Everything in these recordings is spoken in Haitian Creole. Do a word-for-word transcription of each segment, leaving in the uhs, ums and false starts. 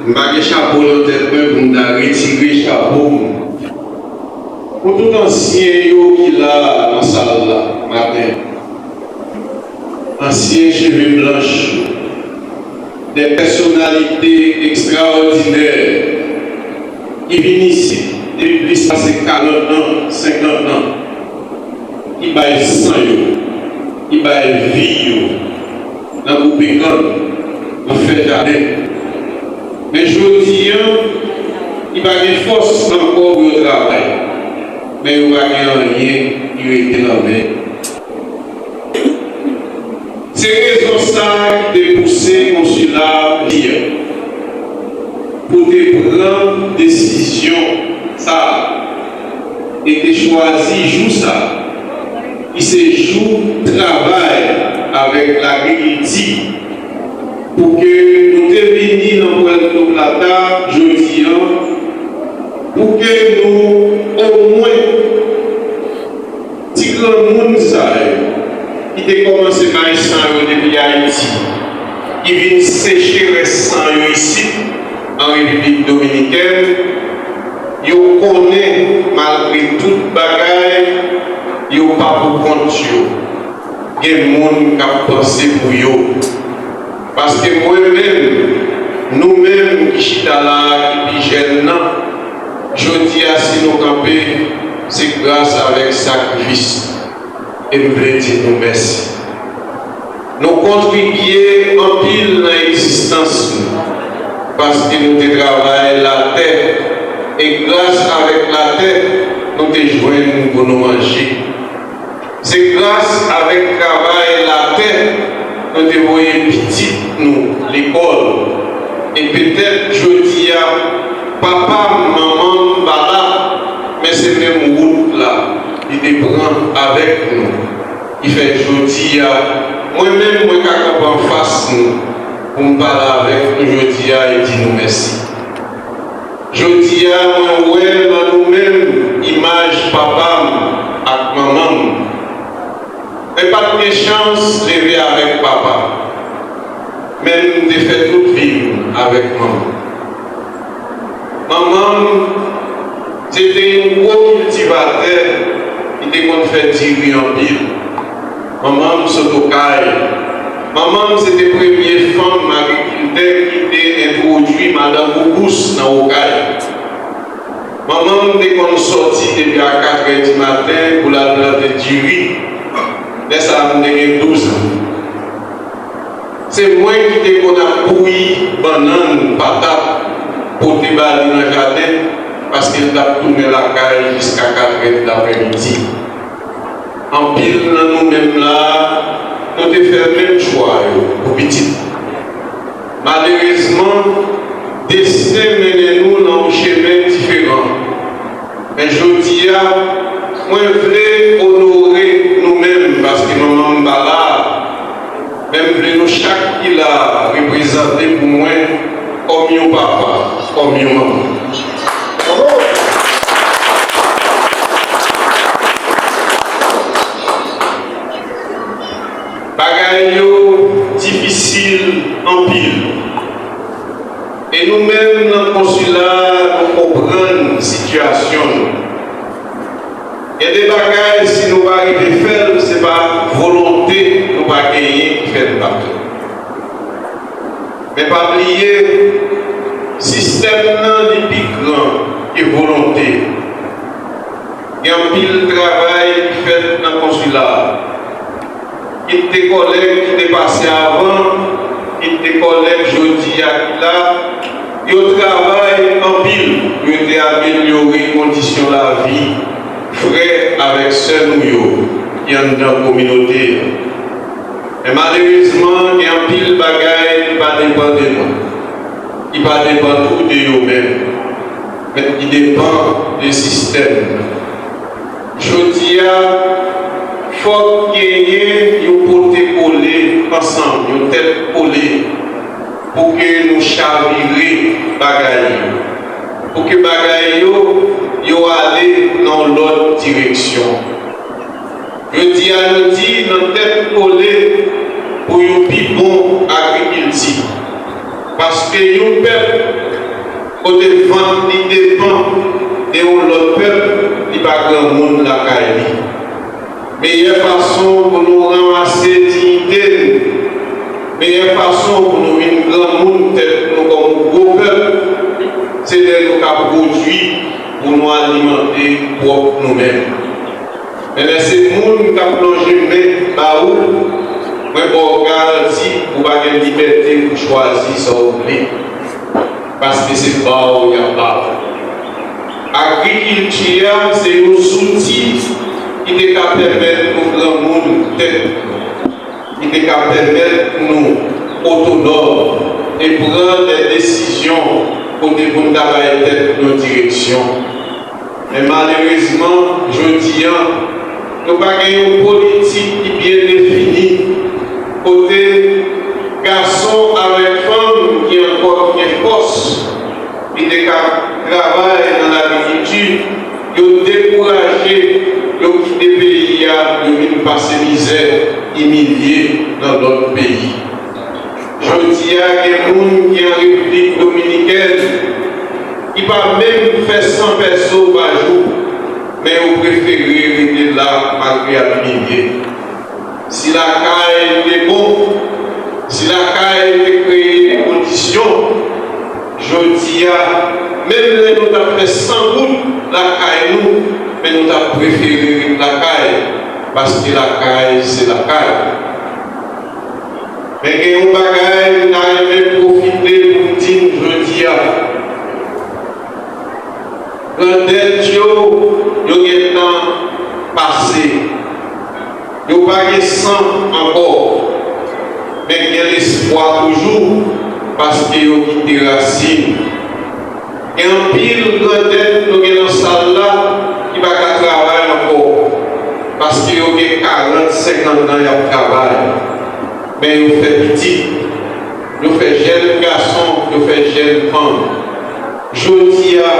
M pa gen chapo nan tèt mwen pou m ta retire chapo m pou tout ansyen yo ki la nan sal la maten. Ansyen cheve blanch yo, de pèsonalite ekstraòdinè ki vin isit depi plis pase karant an, senkant an, ki bay san yo, ki bay vi yo nan koupe kann, nan fè jaden. Men jodi a, li pa gen fòs ankò pou yo travay, men yo pa gen anyen ki rete nan men yo. Se rezon sa a ki te pouse konsila Pierre pou te pran desizyon sa a e te chwazi jou sa a, ki se jou travay avèk lagrikilti, pou ke nou te vini nan Puerto Plata jodi a, pou ke nou omwen ti granmoun sa yo ki te kòmanse bay san yo depi Ayiti, ki vin seche rès san yo isit an Repiblik Dominikèn, yo konnen malgre tout bagay, yo pa pou kont yo. Gen moun k ap panse pou yo. Paske mwen menm, nou menm ki chita la a, ki pi jèn nan, jodi a, si nou kanpe, se gras avèk sakrifis. E m vle di nou mèsi. Nou kontribye anpil nan egzistans nou, paske nou te travay latè, e gras avèk latè, nou te jwenn pou nou manje. Se gras avèk travay latè nou te voye pitit nou lekòl. E petèt jodi a, papa m, manman m pa la, men se menm wout la li te pran avèk nou. Ki fè jodi a, mwen menm, mwen ka kanpe anfas nou pou m pale avèk nou jodi a e di nou mèsi. Jodi a, mwen wè nan nou menm imaj papa m ak manman m. Mwen pa t gen chans leve avèk papa, men m te fè tout vi m avèk manman m. Manman m, se te yon gwo kiltivatè ki te konn fè diri anpil. Manman m sot Okay. Manman m se te premye fanm agrikiltè ki te entwodui madan Boubous nan Okay. Manman m te konn sòti depi a katrè di maten pou l al plante diri. Lè sa a, m te gen douz an. Se mwen ki te konn ap bouyi bannann, patat, pote ba li nan jaden, paske l t ap tounen lakay jiska katrè daprèmidi. Anpil nan nou menm la a, nou te fè menm chwa yo pou pitit. Malerezman, desten mennen nou nan yon chemen diferan. Men jodi a, mwen vle onore nou menm, paske manman m pa la a. Men m vle nou chak ki la a reprezante pou mwen kòm yon papa, kòm yon manman. Bagay yo difisil anpil. E nou menm nan konsila a, nou konprann sitiyasyon nou. Gen de bagay, si nou pa rive fè l, se pa volonte nou pa genyen ki fè n pa fè l. Men pa bliye, sistèm nan, li pi gran ke volonte. Gen anpil travay ki fèt nan konsila a. Kit te kòlèg ki te pase avan, kit te kòlèg jodi a ki la, yo travay anpil pou yo te amelyore kondisyon lavi frè avèk sè nou yo ki anndan kominote a. Men malerezman, gen anpil bagay ki pa depann de nou, ki pa depann tou de yo menm, men ki depann de sistèm nan. Jodi a, fòk genyen yon pote kole ansanm, yon tèt kole, pou ke nou chavire bagay yo, pou ke bagay yo, yo ale nan yon lòt direksyon. Jodi a, nou di nan tèt kole pou yon pi bon agrikilti. Paske yon pèp kote vant li depann de yon lòt pèp, li pa granmoun lakay li. Meyè fason pou nou ranmase diyite nou, meyè fason pou nou vin granmoun tèt nou kòm yon gwo pèp, se lè nou ka pwodui pou nou alimante pwòp nou menm. Men lè se moun k ap lonje men ba ou, mwen ba w garanti ou pa gen libète pou chwazi sa w vle, paske se ba w y ap ba w. Agrikilti a se yon zouti ki te ka pèmèt nou granmoun tèt nou, ki te ka pèmèt nou otonòm e pran de desizyon kote pou n ta bay tèt nou direksyon. Men malerezman, jodi a, nou pa gen yon politik ki byen defini, kote gason avèk fanm ki ankò gen fòs, ki te ka travay nan lagrikilti, yo dekouraje, yo kite peyi a, yo vin pase mizè, imilye nan lòt peyi. Jodi a, gen moun ki an Repiblik Dominikèn ki pa menm fè san pèso pa jou, men yo prefere rete la malgre y ap imilye. Si lakay te bon, si lakay te kreye kondisyon, jodi a, menm lè nou t ap fè san goud lakay nou, men nou t ap prefere ret lakay, paske lakay se lakay. Men gen yon bagay m ta renmen pwofite pou m di n jodi a. Grandèt yo, yo gentan pase. Yo pa gen san ankò, men gen lespwa toujou, paske yo kite rasin. Gen anpil grandèt nou gen nan sal la ki pa ka travay ankò, paske yo gen karant, senkant an y ap travay. Men yo fè pitit, yo fè jèn gason, yo fè jèn fanm. Jodi a,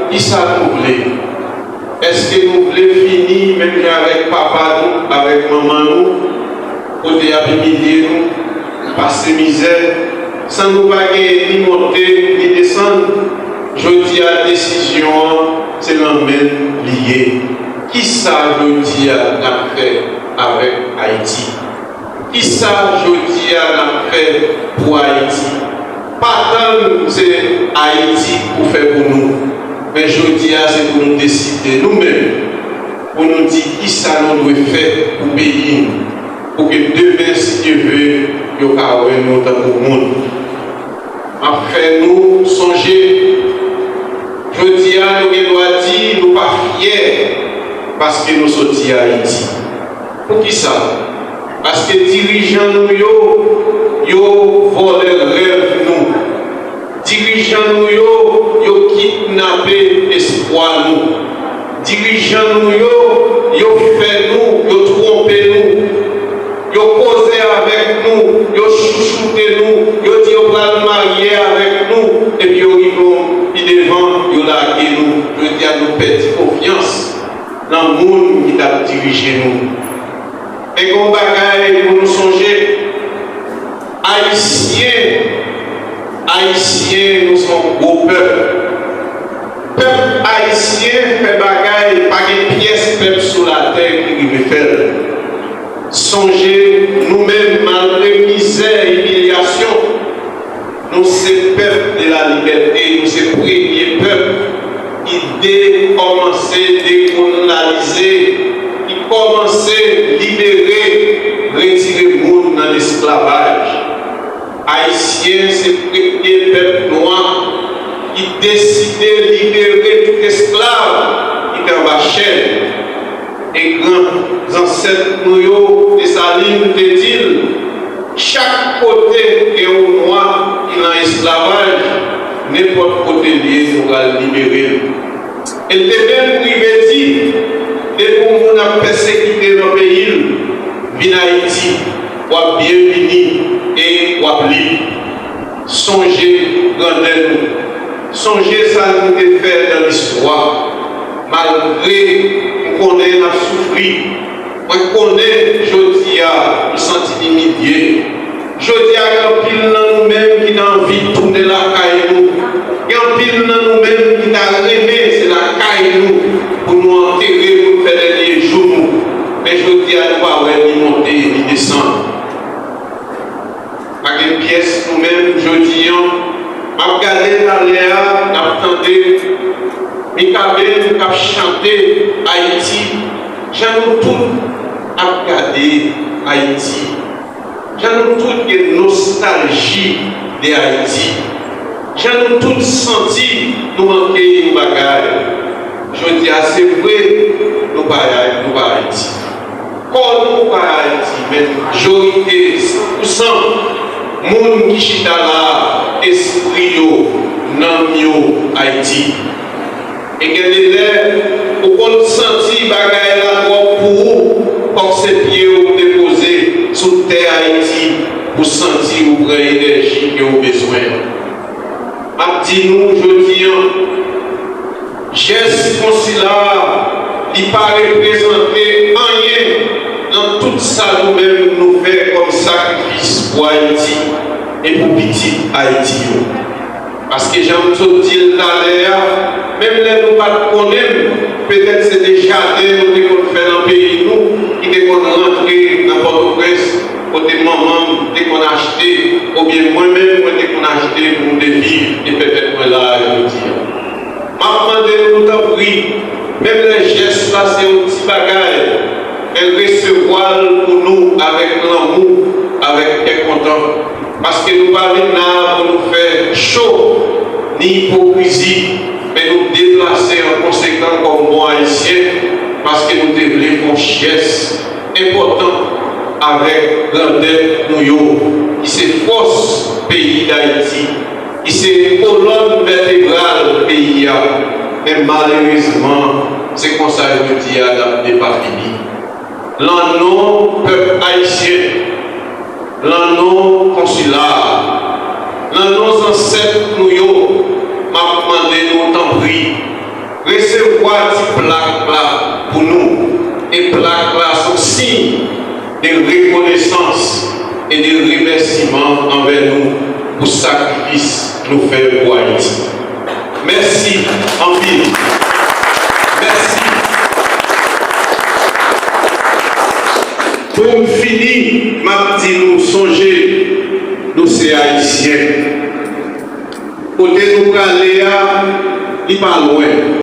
kisa nou vle? Èske nou vle fini menm jan avèk papa nou, avèk manman nou, kote y ap imilye nou, pase mizè, san nou pa genyen ni monte, ni desann? Jodi a, desizyon an, se nan men n li ye. Kisa jodi a n ap fè avèk Ayiti? Kisa jodi a n ap fè pou Ayiti? Pa tann se Ayiti pou fè pou nou, men jodi a se pou nou deside nou menm, pou nou di kisa nou dwe fè pou peyi n, pou ke demen, si Dye vle, yo ka wè nou tankou moun. M ap fè nou sonje, jodi a nou gen dwa di nou pa fyè paske nou soti Ayiti. Poukisa? Paske dirijan nou yo, yo vòlè rèv nou. Dirijan nou yo, yo kidnape espwa nou. Dirijan nou yo, yo fè nou, yo twonpe nou. Yo koze avèk nou, yo chouchoute nou, yo di yo pral marye avèk nou, epi yo rive pi devan, yo lage nou. Jodi a, nou pèdi konfyans nan moun ki t ap dirije nou. Men gen yon bagay pou nou sonje, Ayisyen, Ayisyen, nou se yon gwo pèp. Pèp ayisyen fè bagay pa gen pyès pèp sou latè ki rive fè l. Sonje, nou menm, malgre mizè, imilyasyon, nou se pèp de la libète, nou se premye pèp ki de-, kòmanse dekolonize, ki kòmanse libere, retire moun nan lesklavaj. Ayisyen se premye pèp nwa ki deside libere tout esklav ki te anba chèn. E gran zansèt nou yo, Desalin te di l, chak kote gen yon nwa ki nan esklavaj, nenpòt kote l ye, nou pral libere l. E l te menm rive di, depi yon moun ap pèsekite nan peyi l, vin Ayiti, w ap byenvini e w ap lib. Sonje grandè nou. Sonje sa nou te fè nan listwa. Malgre m konnen n ap soufri, mwen konnen jodi a nou santi n imilye. Jodi a, gen anpil nan nou menm ki ta anvi tounen lakay nou. Gen anpil Anpil nan nou menm ki ta renmen se lakay nou pou nou antere, pou nou fè dènye jou nou. Men jodi a, nou pa wè ni monte, ni desann. Pa gen pyès nou menm jodi a. M ap gade talè a, n ap tande Mikaben k ap chante Ayiti. Jan nou tout ap gade Ayiti. Jan nou tout gen nostalji de Ayiti. Jan nou tout santi nou manke yon bagay. Jodi a, se vre, nou pa, nou pa Ayiti. Kò nou pa Ayiti, men majorite, san pou san, moun ki chita la a, espri yo, nanm yo, Ayiti. E gen de lè, ou konn santi bagay la twòp pou ou, fòk se pye w te poze sou tè Ayiti pou santi ou pran enèji ke w bezwen. M ap di nou jodi a, jès konsila a, li pa reprezante anyen nan tout sa nou menm nou fè kòm sakrifis pou Ayiti e pou pitit Ayiti yo. Paske jan m sot di l talè a, menm lè nou pa t konnen m, petèt se de jaden nou te konn fè nan peyi nou ki te konn rantre nan Pòtoprens, kote manman m te konn achte, oubyen mwen menm, mwen te konn achte pou m te viv e pèmèt mwen la a jodi a. M ap mande nou, tanpri, menm lè jès la se yon ti bagay, men resevwa l pou nou avèk lanmou, avèk kè kontan. Paske nou pa vin la a pou nou fè cho, ni ipokrizi, men nou deplase an konsekan kòm bon Ayisyen, paske nou te vle fè yon jès enpòtan avèk grandèt nou yo, ki se fòs peyi Dayiti, ki se kolòn vètebral peyi a. Men malerezman, se konsa jodi a n ap depafini. Lan non pèp ayisyen, lan non konsila a, lan non zansèt nou yo, m ap mande nou, tanpri, resevwa ti plak la pou nou. E plak la se yon siy de rekonesans e de remèsiman anvè nou pou sakrifis nou fè pou Ayiti. Mèsi anpil. Mèsi. Pou m fini, m ap di nou, sonje, nou se Ayisyen. Kote nou prale a, li pa lwen.